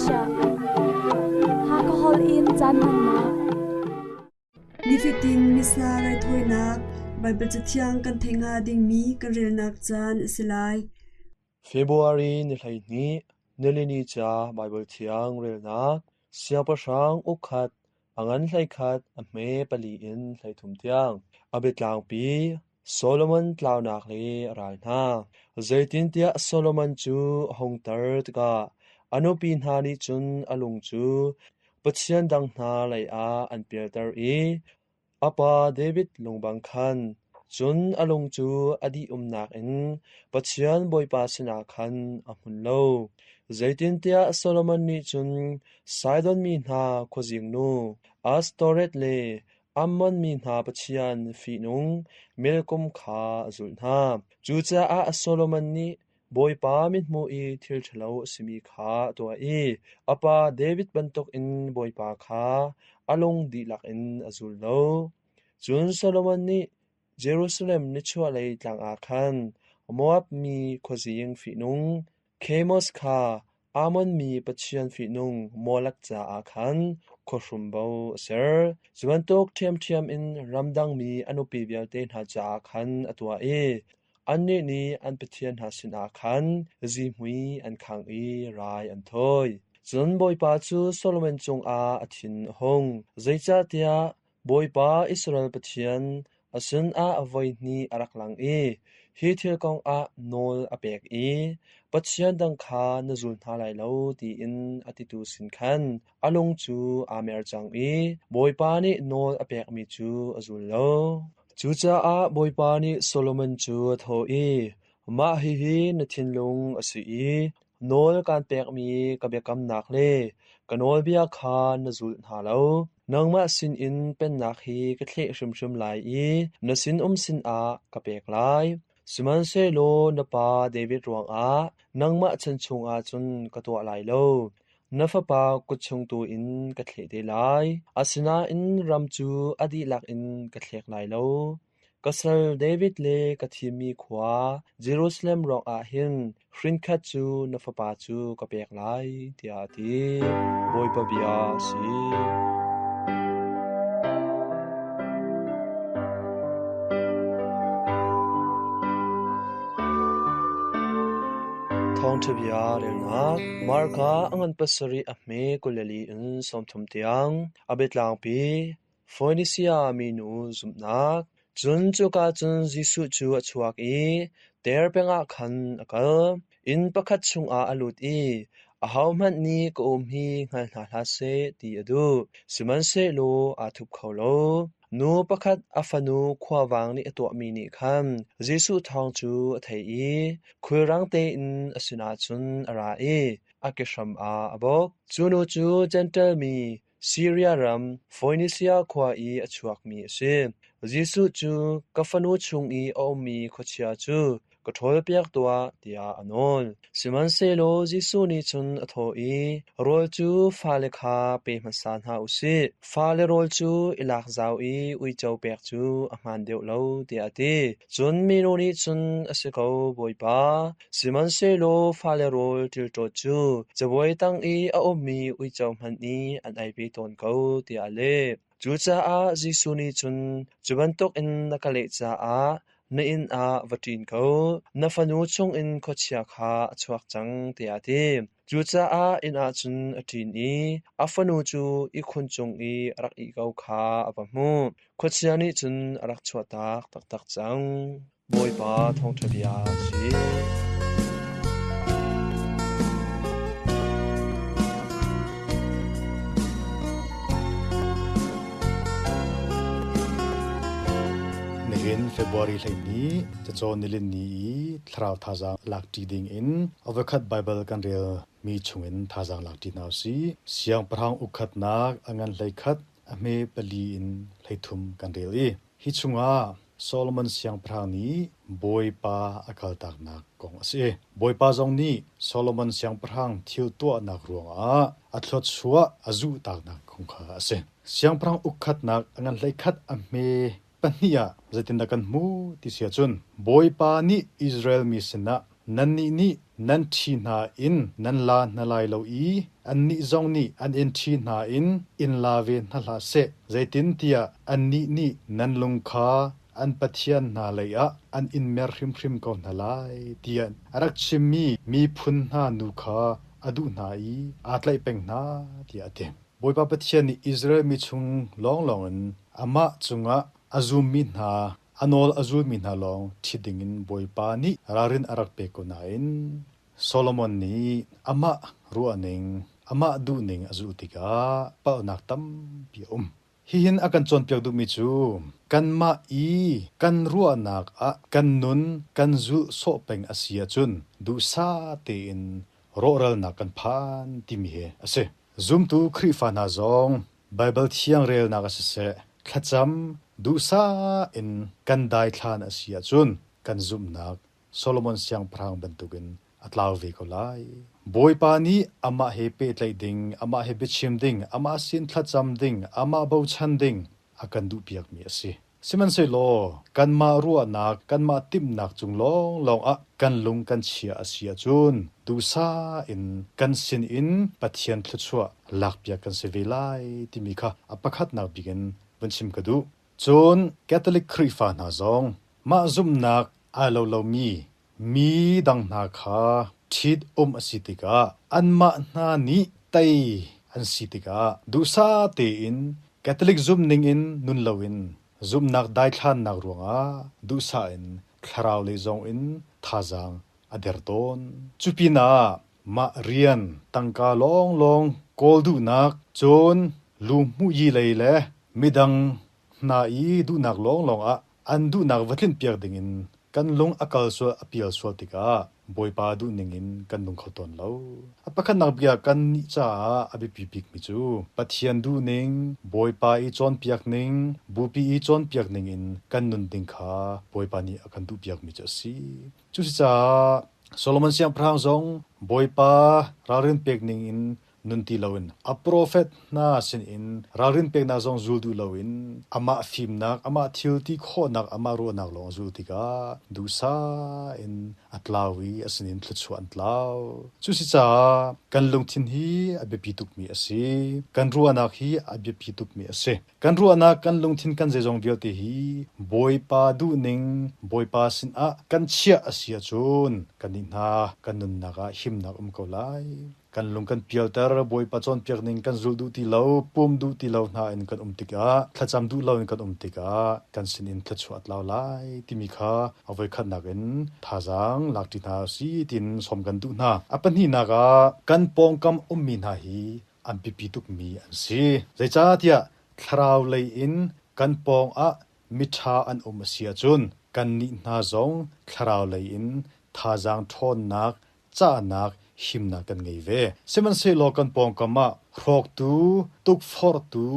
Asia. Hakha holh in caan hmannak. Nifatin Missa raithawinak Baibal Cathiang kan theih hnga dingmi kan relnak caan a si lai. February ni 12, nilini ca Baibal Thiang relnak Siangpahrang ukkhat a ngan 11 a hme pali in 33 tiang a biatlangpi Solomon tlaunak le a ral hna. Zeitintiah Solomon cu a hung tar tikah a nupi hna nih cun a lung cu pathian dang hna leiah an pialter i A pa David lungbang khan, cun a lung cu a dih-umnak in Pathian Bawipa sinah khan a hmun lo. Zeitintiah Solomon nih cun Sidon mi hna khuazingnu Ashtoreth le Ammon mi hna pathian fihnung Milkom kha a zulh hna. Cucaah Solomon nih Bawipa mithmuh i thil ṭhalo a simi kha a tuah i a pa David bantukin Bawipa kha a lung dihlak in a zul lo. Cun Solomon nih Jerusalem nichuahlei tlang ah khan Moab mi khuazing fihnung Khemos kha Ammon mi pathian fihnung Molek caah khan khuahrumbo a ser. Cu bantuk ṭhiamṭhiam in ramdang mi a nupi vialte hna caah khan a tuah i Annih nih an pathian hna sinah khan zihmui an khangh i rai an thawi. Cun Bawipa cu Solomon cungah a thin a hung, zeicahtiah Bawipa Israel Pathian a sinah voi hnih a rak lang i hi thil kongah nawl a pek i pathian dang kha na zul hna lai lo tiin a titu sin khan a lung cu aa mer cang i Bawipa nih nawl a pekmi cu a zul lo. Cucaah Bawipa nih Solomon cu a thawh i, Mah hihi na thinlung a si i nawl kaan pekmi ka biakamnak le ka nawlbia kha na zulh hna lo. Nangmah sinin pennak hi ka thleh hrimhrim lai i na sinum sinah ka pek lai. Sihmanhsehlaw na pa David ruangah nangmah chan chungah cun ka tuah lai lo. Na fapa kut chung tu in ka thleh te lai. Asinain ram cu a dihlak in ka thlek lai lo. Ka sal David le ka thimmi khua Jerusalem ruangah hin hrinkhat cu na fapa cu ka pek lai, tiah a ti. Bawipa bia a si. Thawngṭha bia relnak Marka a ngan pasarih a hme 24 in 30 tiang a biatlangpi Foinisia minu zumhnak. Cun cuka cun Jesuh cu a chuak i Ter peng ah khan a kal. Inn pakhat chungah a lut i ahohmanh nih ka um hi hngal hna hlah seh ti a duh. Sihmanhsehlaw aa thup kho lo. Nu pakhat a fanu khuavang nih a tuahmi nih khan Jesuh thawng cu a theih i khulrang tein a sinah cun a ra i a kehram ah a bawk. Cu nu cu Jentail mi Siria ram Foinisia khua i a chuakmi a si. Jesuh cu ka fanu chung i a ummi khuachia cu ka ṭhawlpiak tuah, tiah a nawl. Sihmanhsehlaw Jesuh nih cun a thawh i, Rawl cu fale kha pe hmasa hna u sih. Fale rawl cu i lak zau i uico pek cu a hmaan deuh lo, tiah a ti. Cun minu nih cun, A si ko, Bawipa. Sihmanhsehlaw fale rawl ṭilṭawt cu cabuai tang i a ummi uico hmanh nih an ei ve tawn ko, tiah a leh. Cucaah Jesuh nih cun, Cu bantukin na ka leh caah na inn ah va ṭin ko. Na fanu chungin khuachia kha a chuak cang, tiah a ti. Cucaah inn ah cun a ṭin i a fanu cu ihkhun cung i a rak ih ko kha a va hmuh. Khuachia nih cun a rak chuahtak taktak cang. Bawipa thawngṭha bia a si. Nihin February 12 cacawn nilin ni i thlarau thazaang lakṭi ding in a voikhat Baibal kan rel mi chungin thazaang lakṭi hna usih. Siangpahrang ukkhatnak a ngan 11 a hme pali in 33 kan rel i hi chungah Solomon siangpahrang nih Bawipa a kaltaknak kong a si. Bawipa zong nih Solomon siangpahrang thil tuahnak ruangah a thluachuah a zuhtaknak kong kha a si. Siangpahrang ukkhatnak a ngan 11 a hme pahnih ah zeitindah kan hmuh ti si ahcun Bawipa nih Israel mi sinah Nannih nih nan ṭhi hna in nan la hna lai lo i annih zong nih an in ṭhi hna in in la ve hna hlah seh, zeitintiah annih nih nan lung kha an pathian hna leiah an in mer hrimhrim ko hna lai, tiah a rak chimmi miphun hna nu kha a duh hna i aa tlaih peng hna, tiah a ti. Bawipa Pathian nih Israel mi chung lawnglawng in amah cungah a zummi hna A nawl a zulmi hna lawng ṭhit dingin Bawipa nih ralrin a rak pek ko nain Solomon nih amah ruahning, amah duhning a zulh tikah palhnak tampi a um. Hihin a kan cawnpiak duhmi cu kanmah i kan ruahnak ah kan nun kan zulh sawh peng a si ahcun duhsah tein rawhralnak kan phan timi hi a si. Zumtu Khrihfa hna zong Baibal thiang relnak ah siseh, thlacam duhsah in kan daithlan a si ahcun kan zumhnak Solomon siangpahrang bantukin a tlau ve ko lai. Bawipa nih amah he pehtlaih ding, amah he biachim ding, amah sin thlacam ding, amah bochan ding a kan duhpiakmi a si. Sihmanhsehlaw kanmah ruahnak, kanmah timhnak cung lawnglawng ah kan lung kan chia a si ahcun duhsah in kan sin in Pathian thluachuah lakpiak kan si ve lai timi kha a pakhatnak bik in vun chim ka duh. Cun Catholic Khrihfa hna zong mah zumhnak ai lo lomi mi dang hna kha ṭhit um a si tikah anmah hna nih tei an si tikah duhsah tein Catholic zumhning in nun loin zumhnak daithlannak ruangah duhsah in thlarau lei zong in thazaang a der tawn. Cupinah mah rian tangka lawnglawng kawl duhnak cun lu hmuhyi lei le midang hna i duhnak lawnglawng ah an duhnak va tlinhpiak dingin kan lung a kal sual a pial sual tikah Bawipa duhning in kan nung kho tawn lo. A pakhatnak bia kannih caah a biapi bikmi cu Pathian duhning, Bawipa i cawnpiak ning, Bupi i cawnpiak ning in kan nun ding kha Bawipa nih a kan duhpiakmi cu a si. Cucaah Solomon siangpahrang zong Bawipa ralrin pek ning in nun ti loin a profet hna sinin ralrin peknak zong zul duh loin amah fimnak, amah thil ti khawhnak, amah ruahnak lawng a zul tikah duhsah in a tlau i a sinin thluachuah an tlau. Cusicaah kan lungthin hi a biapi tukmi a si. Kan ruahnak hi a biapi tukmi a si. Kan ruahnak, kan lungthin, kan zeizong vialte hi Bawipa duhning, Bawipa sinah kan chiah a si ahcun kannih hna kan nunnak ah himnak um ko lai. Kan lung kan pialter, Bawipa cawnpiak ning kan zul duh ti lo, pum duh ti lo hna in kan um tikah, thlacam duh lo in kan um tikah kan sinin thluachuah a tlau lai timi kha a voikhatnak in thazaang lakṭi hna usih tiin sawm kan duh hna. A pahnihnak ah kan pawngkam ummi hna hi an biapi tukmi an si. Zeicahtiah thlarau lei in kan pawng ah miṭha an um a si ahcun kannih hna zong thlarau lei in thazaang ṭhawnnak cahnak himnak kan ngei ve. Sihmanhsehlaw kan pawngkam ah hrawktu, tukforhtu,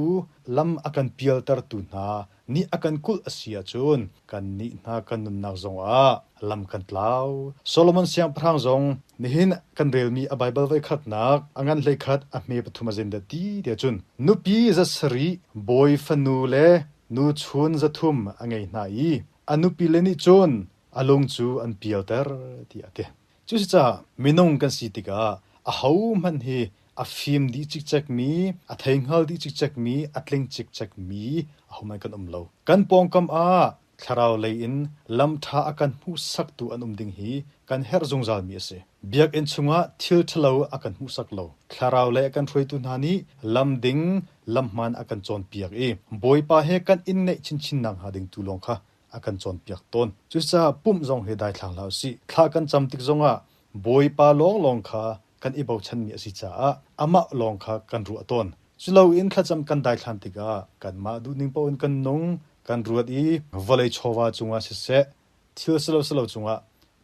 lam a kan pialtertu hna nih a kan kulh a si ahcun kannih hna kan nunnak zongah lam kan tlau. Solomon siangpahrang zong nihin kan relmi a Baibal voikhatnak a ngan 11 a hme pathum a zen dah ti tiah cun nupi 700 bawi fanu le nuchun 300 a ngei hna i a nupile nih cun a lung cu an pialter tiah a ti. Cucaah minung kan si tikah ahohmanh hi a fim dih cikcekmi, a theihngal dih cikcekmi, a tling cikcekmi ahohmanh kan um lo. Kan pawngkam ah thlarau lei in lam ṭha a kan hmuhsaktu an um ding hi kan herh zungzalmi a si. Biakinn chungah thil ṭhalo a kan hmuhsak lo. Thlarau lei a kan hruaitu hna nih lam ding, lam hmaan a kan cawnpiak i Bawipa he kan in naih chinchin nakhnga ding tu lawng kha a kan cawnpiak tawn. Cucaah pumh zong hi daithlang hlah usih. Thla kan cam tik zongah Bawipa lawnglawng kha kan i bochanmi a si caah amah lawng kha kan ruah tawn. Culoin thlacam kan daithlan tikah kanmah duhning paoh in kan nung, kan ruat i vawlei chawva cungah siseh, thil silo silo cungah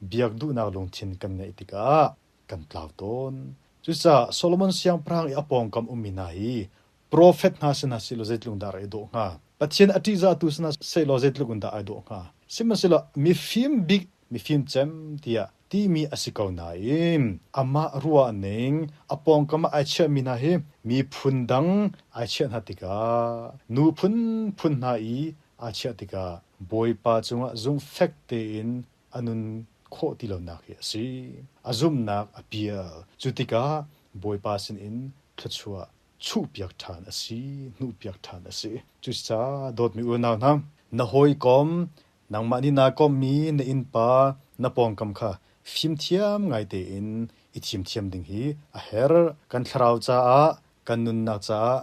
biak duhnak lungthin kan ngeih tikah kan tlau tawn. Cucaah Solomon siangpahrang i a pawngkam ummi hna hi Profet hna sinah sehlaw zeitluk dah a i dawh hnga? Pathian a ṭihzahtu sinah sehlaw zeitluk in dah ai dawh hnga? Sihmanhsehlaw mifim bik, mifim cem tiah timi a si ko nain amah ruahning, a pawngkam ah ai chiahmi hna hi miphun dang ai chiah hna tikah nu phunphun hna i aa chiah tikah Bawipa cungah zumhfek tein a nun khawh ti lonak hi a si. A zumhnak a pial. Cu tikah Bawipa sinin thluachuah chuhpiak ṭhan a si, hnuhpiak ṭhan a si. Cucaah dawtmi unau hna, na hawikom, nangmah nih naa komhmi na innpa, na pawngkam kha fimthiam ngai tein i thimthiam ding hi a herh. Kan thlarau caah, kan nunnak caah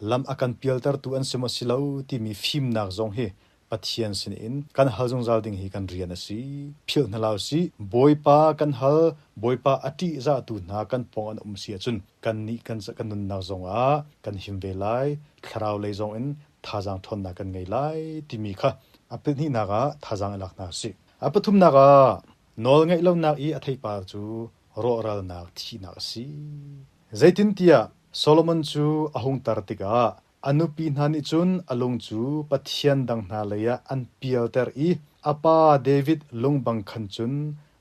lam a kan pialtertu an si maw si lo timi fimnak zong hi Pathian sinin kan hal zungzal ding hi kan rian a si. Philh hna hlah usih. Bawipa kan hal, Bawipa a ṭihzahtu hna kan pawng an um si ahcun kannih kan kan nunnak zongah kan him ve lai, thlarau lei zongin thazaang ṭhawnnak kan ngei lai timi kha a pahnihnak ah thazaang i lak hna usih. A pathumnak ah nawl ngeih lonak i a theipar cu rawhralnak thihnak a si. Zeitintiah Solomon cu a hung tar tikah A nupi hna nih cun a lung cu pathian dang hna leiah an pialter i a pa David lung bang khan cun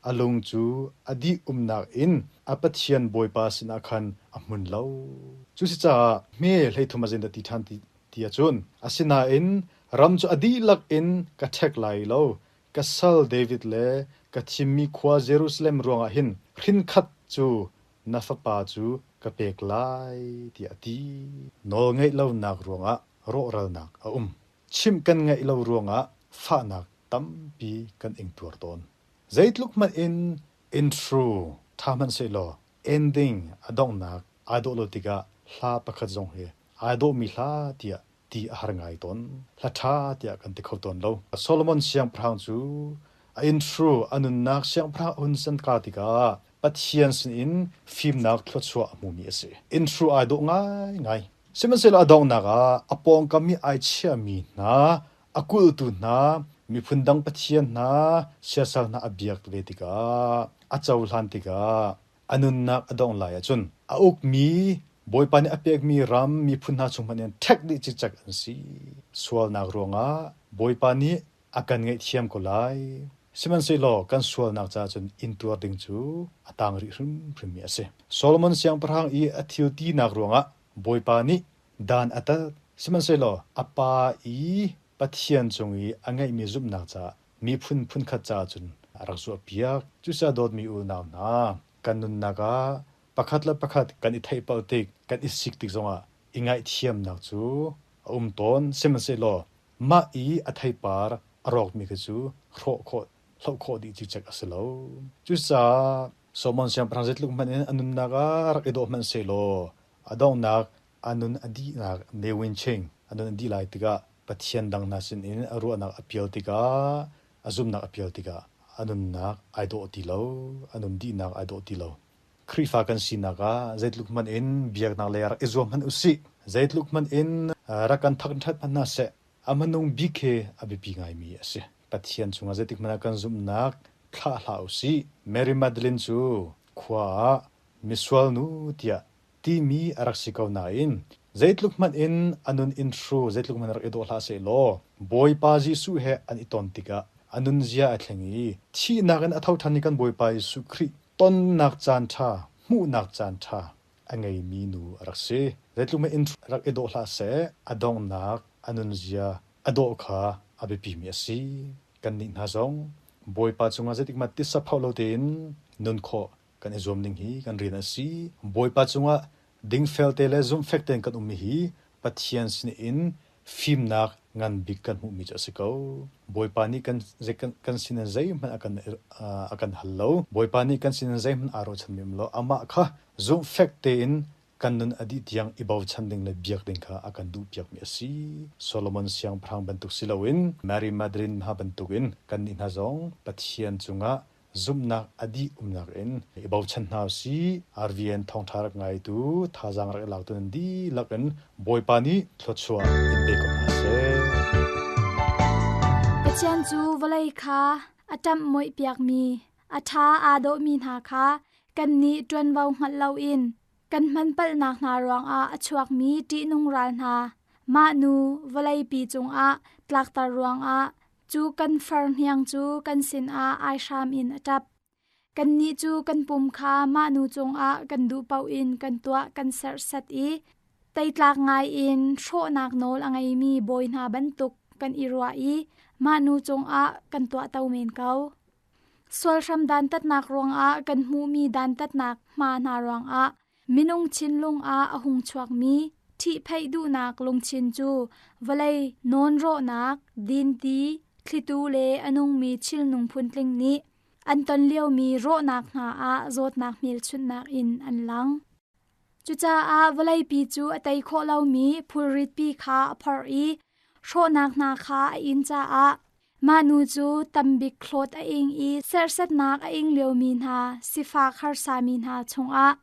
a lung cu a dih umnak in a Pathian Bawipa sinah khan a hmun lo. Cuasicaah hme 33 a zeidah ti ṭhan ti ahcun, asinain ram cu a dihlak in ka ṭhek lai lo, ka sal David le ka thimmi khua Jerusalem ruangah hin hrinkhat cu na fapa cu ka pek lai tiah a ti. Nawlngaih lonak ruangah rawhralnak a um. Chimh kan ngaih lo ruangah fahnak tampi kan ingtuar tawn. Zeitluk hmanh in intro ṭha hmanh sehlaw ending a donghnak aa dawh lo tikah hla pakhat zong hi aa dawhmi hla tiah ti a har ngai tawn. Hla ṭha tiah kan ti kho tawn lo. Solomon siangpahrang cu a intro a nunnak siangpahrang a hun sanka tikah Pathian sinin fimnak thluachuah a hmumi a si. Intro ai dawh ngaingai. Sihmanhsehlaw a donghnak ah a pawngkam i ai chiahmi hna, a kulhtu hna, miphun dang pathian hna, siasal hna a biak ve tikah, a cohlan tikah a nunnak a dongh lai ahcun a ukmi Bawipa nih a pekmi ram miphun hna chung hmanh in ṭhek dih cikcek an si. Sualnak ruangah Bawipa nih a kan ngaihthiam ko lai. Sihmanhsehlaw kan sualnak caah cun intuar ding cu a tang rih hrimhrimmi a si. Solomon siangpahrang i a thil tinak ruangah Bawipa nih dan a tat. Sihmanhsehlaw a pa i Pathian cung i a ngeihmi zumhnak caah miphun phunkhat caah cun a rak zuahpiak. Cucaah dawtmi unau hna, kan nunnak ah pakhat le pakhat kan i theihpalh tik, kan i sik tik zongah i ngaihthiamnak cu a um tawn. Sihmanhsehlaw mah i a theipar a rawkmi kha cu hrawh khawh, hloh khawh dih cikcek a si lo. Cucaah Solomon siangpahrang zeitluk hmanh in a nunnak ah rak i dawh hmanh sehlaw a donghnak a nun a dihnak Ne Win Ching a nun a dih lai tikah Pathian dang hna sinin a ruahnak a pial tikah a zumhnak a pial tikah a nunnak ai dawh ti lo, a nun dihnak ai dawh ti lo. Khrihfa kan sinak ah zeitluk hmanh in biaknak lei ah rak i zuam hmanh usih, zeitluk hmanh in rak kan thangṭhat hmanh hna seh, a hmanung bik hi a biapi ngaimi a si. Pathian cungah zeitik hmanh ah kan zumhnak thlah hlah usih. Mary Magdalene cu khua ah misual nu tiah timi a rak si ko nain zeitluk hmanh in a nun in hru zeitluk hmanh rak i dawh hlah sehlaw Bawipa Jesuh he an i ton tikah a nunzia a thleng i thihnak in a tho ṭhan i kan Bawipa Jesuh Khrih tonnak caan ṭha hmuhnak caan ṭha a ngeimi nu a rak si. Zeitluk hmanh in rak i dawh hlah seh a donghnak a nunzia a dawh kha a biapimi a si. Kannih hna zong Bawipa cungah zeitik hmanh titsa phoh lo tein nun khawh kan i zuam ding hi kan rian a si. Bawipa cungah dingfel te le zumhfek tein kan ummi hi Pathian sinin fimnak ngan bik kan hmuhmi cu a si ko. Bawipa nih kan, kan sinin zeihmanh a kan, a kan hal lo. Bawipa nih kan sinin zeihmanh aa ruahchanmi um lo. Amah kha zumhfek tein kan nun a dih tiang i bochan ding le biak ding kha a kan duhpiakmi a si. Solomon siangpahrang bantuk si loin Mary Magdalene hna bantukin kannih hna zong Pathian cungah zumhnak a dih umnak in i bochan hna usih. RVN thawngṭha rak ngaitu, thazaang rak i laktu nan dihlak in Bawipa nih thluachuah in pe ko hna seh. Pathian cu vawlei kha a ṭamh mawihpiakmi, a ṭha aa dawhmi hna kha kannih ṭuanvo hngalh loin kan hman palhnak hna ruangah a chuakmi ṭihnung ral hna mah nu vawleipi cungah tlakter ruangah Cu kan far hniang cu kan sinah aihram in a ṭap. Kannih cu kan pum kha mah nu cungah kan duh paoh in kan tuah kan serhsat i teitlak ngaiin hrawhnak nawl a ngeimi bawi hna bantuk kan i ruah i mah nu cungah kan tuahto men ko. Sualhram dantatnak ruangah kan hmuhmi dantatnak hma hna ruangah minung thinlung ah a hung chuakmi ṭhihphaih duhnak lungthin cu vawlei nawnrawhnak, dinti, thlitu le a nungmi thilnung phuntling nih an ton liomi rawhnak hna ah zawtnak hmelchunhnak in an lang. Cucaah vawleipi cu a tei khawh lomi phulritpi kha a phorh i hrawhnak hna kha a in caah mah nu cu tambik hlawt a ing i serhsatnak a ing liomi hna sifak harsami hna chungah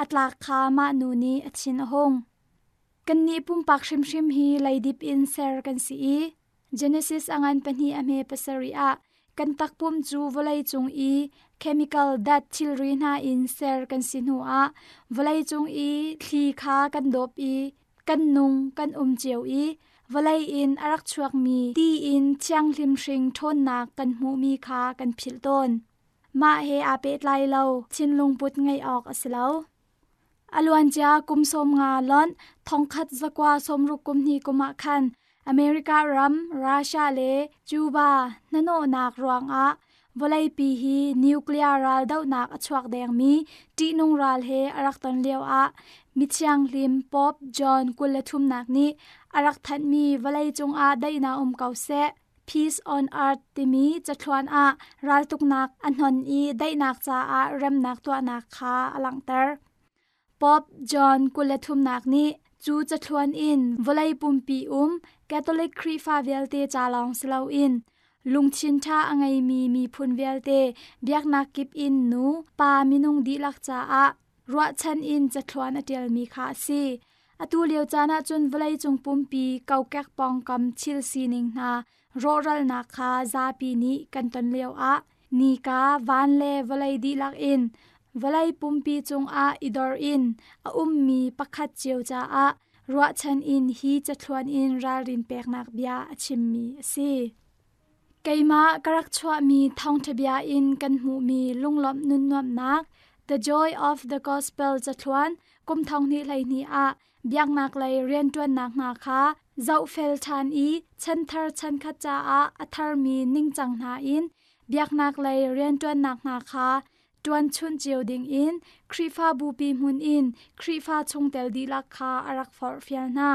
a tlak kha mah nu nih a thin a hung. Kannih pumpak hrimhrim hi leidip in ser kan si i Genesis a ngan pahnih a hme pasarih ah kan takpum cu vawlei cung i chemical dat thilri hna in ser kan si hnu ah vawlei cung i thli kha kan dawp i kan nung kan um cio i vawlei in a rak chuakmi ti in thianghlim hring ṭhawnnak kan hmuhmi kha kan philh tawn. Mah he aa pehtlai lo thinlung put ngeih awk a si lo. A luancia kum 50 lonh 1960 kum hnih kum ah khan America ram, Russia le Cuba hnahnawhnak ruangah vawleipi hi nuclear ral dohnak a chuak dengmi ṭihnung ral he a rak ton lioah mithianghlim Pope John 23 nak nih a rak thanhmi vawleicung ah daihnak um ko seh Peace on Earth timi cathluan ah raltuknak a hnon i daihnak caah remnak tuahnak kha a langhter. Pope John 23 nak nih cu cathluan in vawlei pumpi um Catholic Khrihfa vialte ca lawng si loin lungthin ṭha a ngeimi miphun vialte biaknak kip in nu pa minung dihlak caah ruahchan in cathluan a ṭialmi kha a si. Atu lio caan ahcun vawleicung pumpi kokek pawngkam thil sining hna rawhralnak kha zapi nih kan ton lioah nika, van le vawlei dihlak in vawlei pumpi cungah i dor in a ummi pakhat cio caah ruahchan in hi cathluan in ralrin peknak bia a chimmi a si. Keimah ka rak chuahmi thawngṭha bia in kan hmuhmi lunglawmh nunnuamhnak The Joy of the Gospel cathluan kum 2012 ah biaknak lei rianṭuannak hna kha zohfel ṭhan i chanthar chankhat caah a tharmi ningcang hna in biaknak lei rianṭuannak hna kha ṭuan chunh cio dingin Khrihfa bupi hmun in Khrihfa chungtel dihlak kha a rak forhfial hna.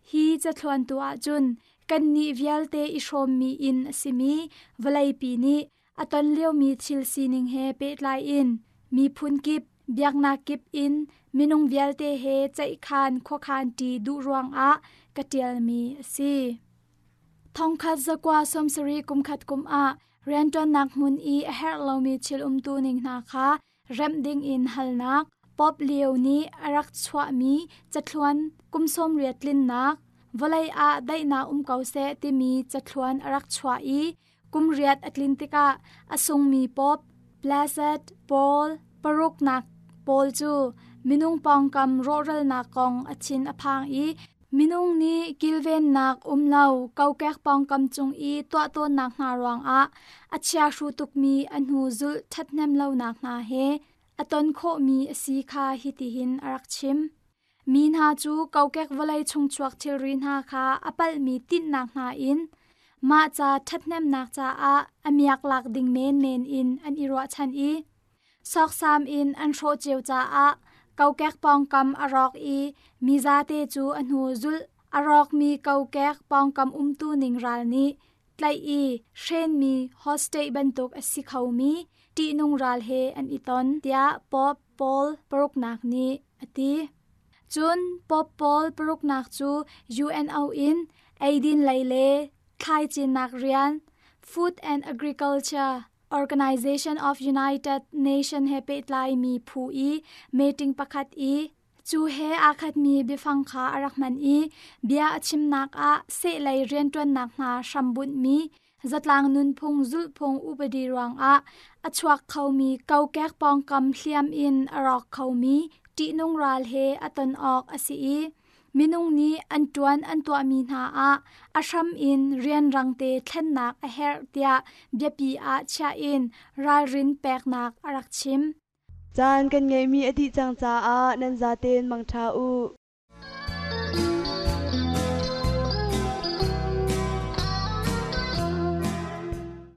Hi cathluan tu ahcun kannih vialte i hrawmmi inn a simi vawleipi nih a ton liomi thil sining he pehtlai in miphun kip, biaknak kip in minung vialte he ceihkhan khuakhan ṭi duh ruangah ka ṭialmi a si. Thongkhat zakua sawmsarih kumkhat kum ah rianṭuannak hmun i a herh lomi thil umtu ning hna kha remh dingin halnak Pope Leo nih a rak chuahmi cathluan kum 80 tlinnak vawlei ah daihnak um ko seh timi cathluan a rak chuah i kum riat a tlin tikah a sungmi Pope Blessed Paul paruknak pawl cu minung pawngkam rawhralnak kong a thin a phang i Minung nih kilvennak um lo kokek pawngkam cung i tuahtawnnak hna ruangah a chiahru tukmi a hnu zulh ṭhathnem lonak hna he a ton khawhmi a si kha hitihin a rak chim. Mi hna cu kokek vawlei chungchuak thilri hna kha a palhmi tinhnak hna in mah ca ṭhathnemnak caah a miak lak ding menmen in an i ruahchan i Sawksam in an hrawh cio caah kokek pawngkam a rawk i mi zate cu a hnu zulh a rawkmi kokek pawngkam umtu ning ral nih tlaih i hrenmi hostage bantuk a si khomi ṭihnung ral he an i ton tiah Pope Paul paruknak nih a ti. Cun Pope Paul paruknak cu UNO in eidin lei le thlai cinnak rian Food and Agriculture Organization of United Nation he pehtlaimi phu i meeting pakhat i cu he aa khatmi biafang kha a rak hman i bia a chimnak ah sehlei rianṭuannak hna hrambunhmi zatlang nunphung zulhphung upadi ruangah a chuak khomi kokek pawngkam hliam in a rawk khomi ṭihnung ral he a ton awk a si i Minung nih an ṭuan an tuahmi hna ah a hram in rianrang te thlennak a herh tiah biapi ah chiah in ralrin peknak a rak chim. Caan kan ngeihmi a dih cang caah nan zaten mangṭha u.